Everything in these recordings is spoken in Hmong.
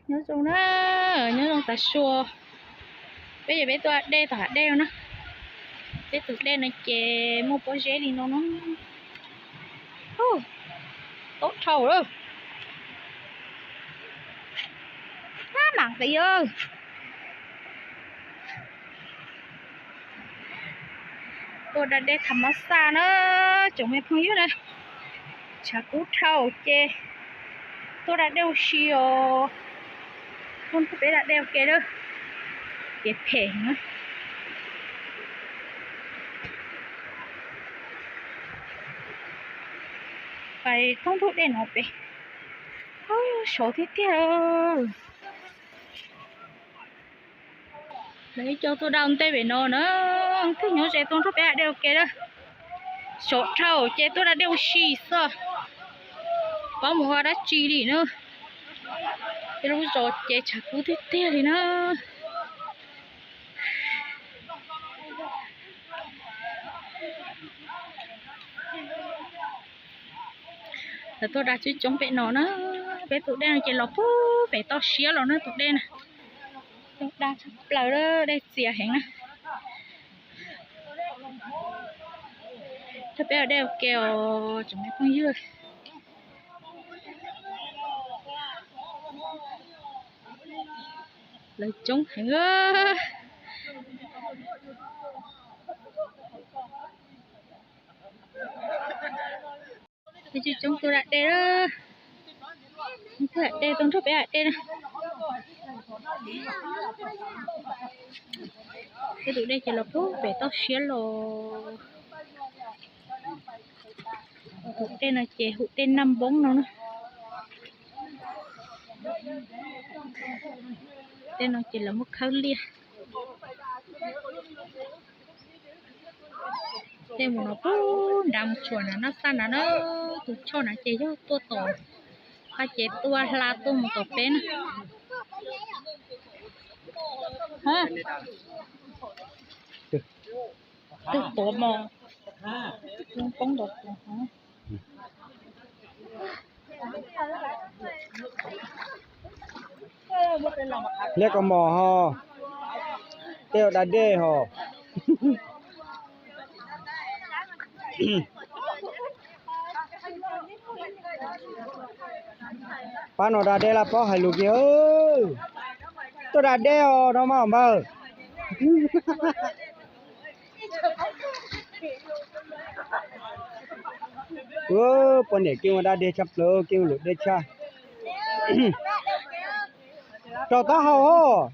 Nyob zoo na, nyob zoo tas sua. Peb ces peb tuaj da dej tom hav dej na. Peb tus dej no ces muaj pob zeb li no na. Tob dhau lawm. Ab, mam qiv. Tuaj da dej tham mab xaj na, tsoom me phooj ywg na. Tshav kub dhau ces tuaj da dej ua si os. Peb da dej ua ke lawm, kev phem na. Pais thoob ntug dej no pem, sov tiag tiag. Lawv ib co tuaj da ntej pem no na, twb nyob ze tuaj nrog peb da dej ua ke lawm. Sov dhau ces tuaj da dej ua si xwb, paub mus ua dab tsi li na. Peb lub zos ces tshav kub tiag tiag li na. Lawv tuaj da coob coob pem no na, peb tus dej no ces los puag pem toj siab los na tus dej na. Da tshaj plaws, dej txias heev na. Thov peb da dej ua ke os tsoom me phooj ywg. Lawv coob heev. Peb coob coob tuaj da dej, tuaj da dej tuaj nrog peb da dej na. Peb tus dej ces los puag pem toj siab los. Tus dej no ces hu dej Naj Npoob no na. Dej no ces lawv muab khawb liaj. Dej mus no puag nrad mus tsuas na, nab xaj na na. Tus choj na ces yog tuaj tom qab ces tuaj hla tuaj mus tom peb na. Twb tuav mos, poob ntaus. Liab kaus mom ho, tej da dej ho. Pab no da dej laj paub hais lus kiag. Tuaj da dej os no mas npawg. Poj niam keej ua da dej tshaj plaws, keej ua luam dej tshaj. Rau taub hau os,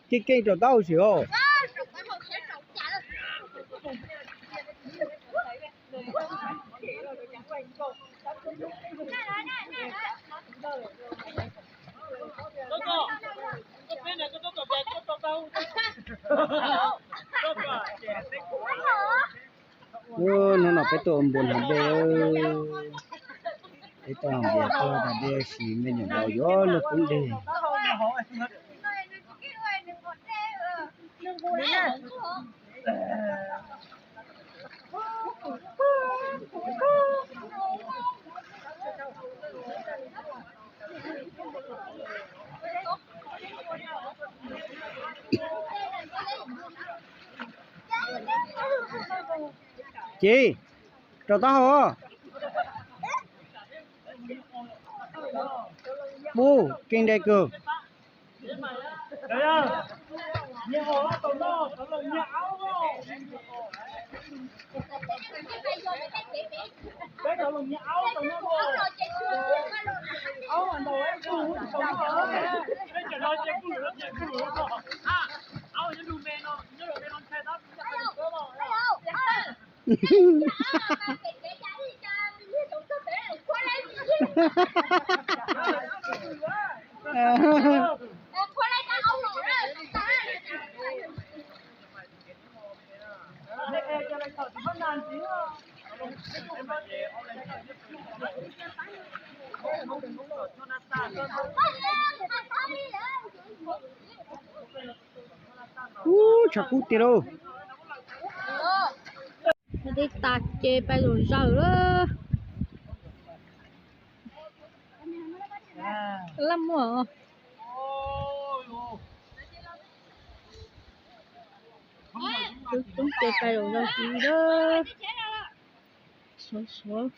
keej keej rau taub hau xwb os. Hnub no peb tuaj ua npua hnav dej, peb tuaj ua npua hnav dej, tab sis me nyuam yaus yuav luag poob dej. Ces rau taub hau. Ub, keej dej kawg. Ub, tshav kub tiag lauj. Dej tas ces pais zaum zaws lawm. Laj muaj. Coob coob ces pais zaum zog tid lawm. Sov sov.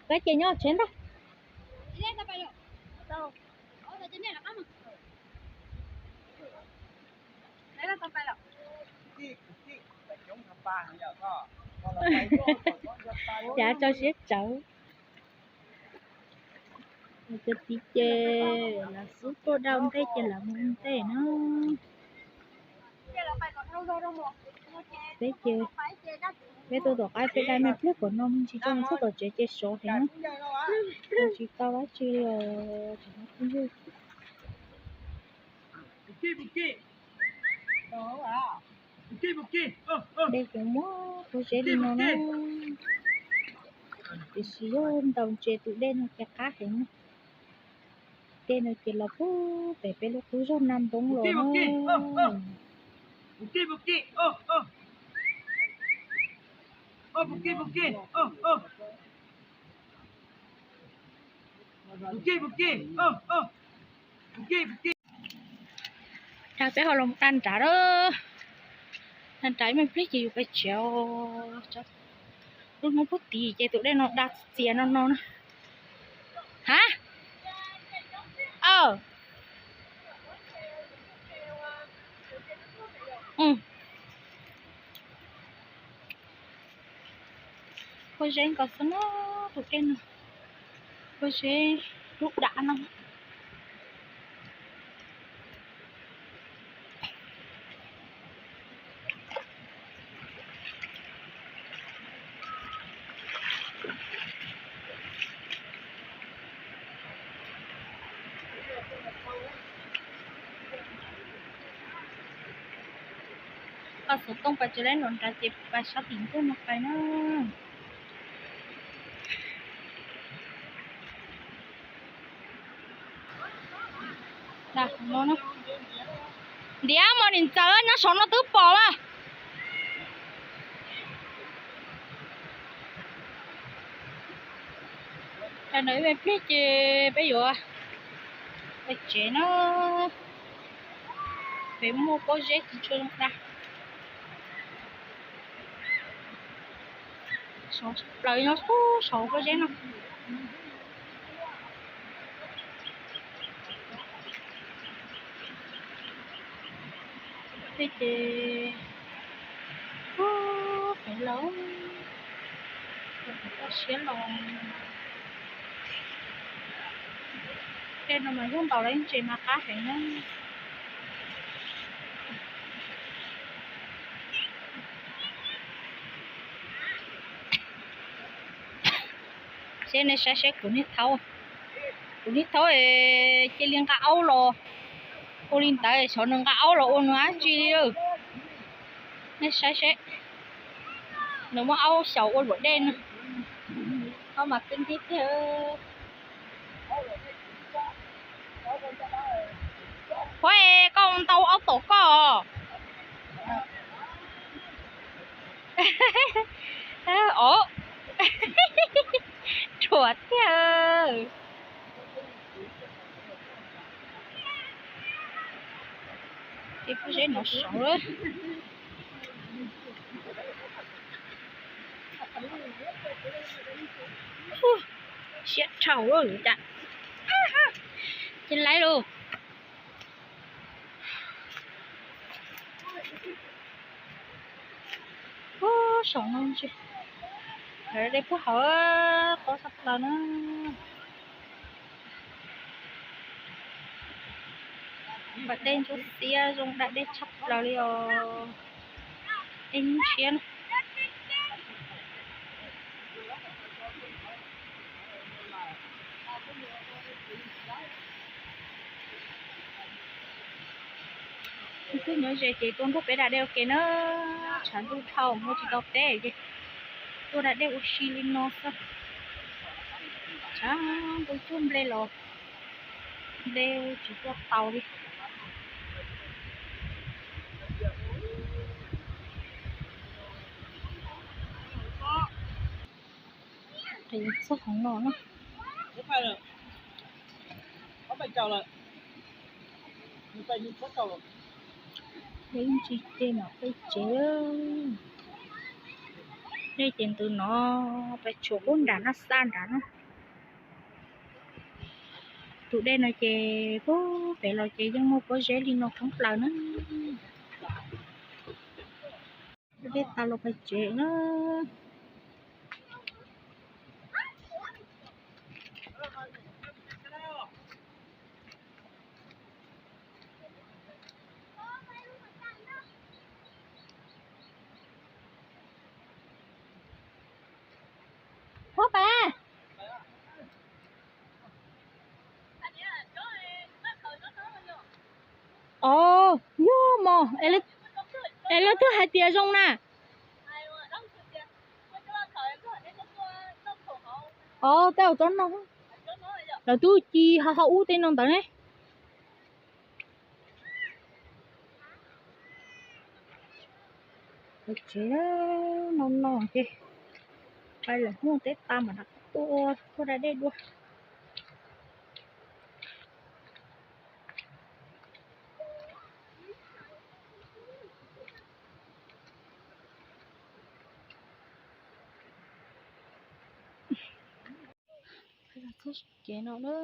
Peb ces nyob tsev ntag. Yav tso siab tsawv. Cov tid ces lawv xub tuaj dau ntej ces lawv mus ntej na. Peb ces, peb tuaj tom qab peb dai me pliag kom no me ntsis tso txog tom tsev ces sov heev na. Tsis tau dab tsi li os. Dej ces muaj pob zeb li no na. Tiam sis yog ntaus ntses tus dej no ces qab heev na. Dej no ces los puag pem peb lub qub zos Naj Npoob los na. Dag peb ho los da nrad lawm. Da nrad ib me pliag ces yus pais tsev os. Lub hnub puag tim ces tus dej no da txias no no na. Ha, pob zeb nkaus xwb na. Tus dej no, pob zeb dub dam no. Paj xov tooj pais tsev lawm, los nrad ces pais sab tim ntuj no pais na. Ntiav mos nim ntxawm nyob saum no twb pom mas. Cas ntawd ib me pliag ces peb yuav pais tsev na. Pem muaj pob zeb tsis tshua zoo da. Sov tshaj plaws nyob saum pob zeb no. Tej ces pem lawm, toj siab los. Tej no mas yog ntaus lawv ntses mas qab heev na. Seb nej saib seb kuv niag thaub, kuv niag thaub cia li nqa aub los ua li ntawd, xyov nws nqa aub los ua nws dab tsi li. Nej saib seb, nws muab aub xyaum ua luam dej no, aub mas kwj ntig tiag. Huab, koj ntau aub tom koj. Os, ruam tiag. Ces pob zeb no saud lawm. Siab dhau lawm cas. Ces laiv lauj. Ub, saum no ntsis lawv dej puag hauv, qab tshaj plaws na. Pas dej ntsuab xiab zoo da dej tshaj plaws li os. Dej nyuaj tshiab na. Twb nyob ze ces tuaj nrog peb da dej ua ke na. Tshav ntuj dhau mus tsis tau teb ces tuaj da dej ua si li no xwb. Tshav ntuj cuag nplej los nplej tsis tuaj tau li. Txog hauv no na. Dej ntsis ces mam peb tsev. Dej ces ntws no, peb tshuav ub nram no xa nram no. Tus dej no ces pub pem los ces yeej muaj pob zeb li no thoob plaws na. Peb tau los peb tsev na. Huab pas. Os, yog mog, es leej twg hais tias zoo na? Os, tej zaum tsob no, lawv twb ci ho haus ub tej no ntawd ne. Tsev no no ces pais lawm hnub teb tas mam rov qab tuaj ua da dej dua. Txog kev no na.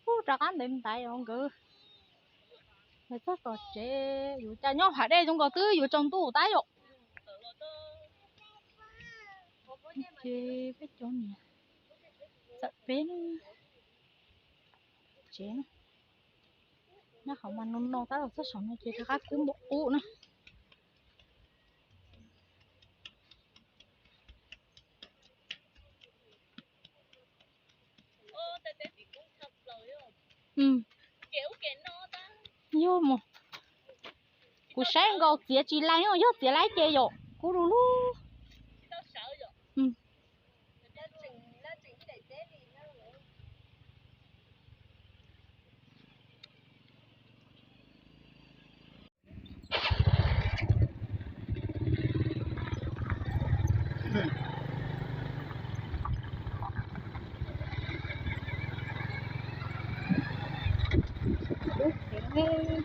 Ub, rov qab ntev ntaiv os nkawd. Lawv txog tom tsev, yuav cas nyob hav dej zoo nkaus twb yuav tsaus ntuj tab yom. Ces peb cov niam txawm peb tsev na. Nyob qhov mas no no tab los txog saum no ces rov qab kub npaum qub na. Yog mus, kuv saib nkaus txiav tsis laib, yog txiav laib ces yom kub du lug. Lub tsev ne,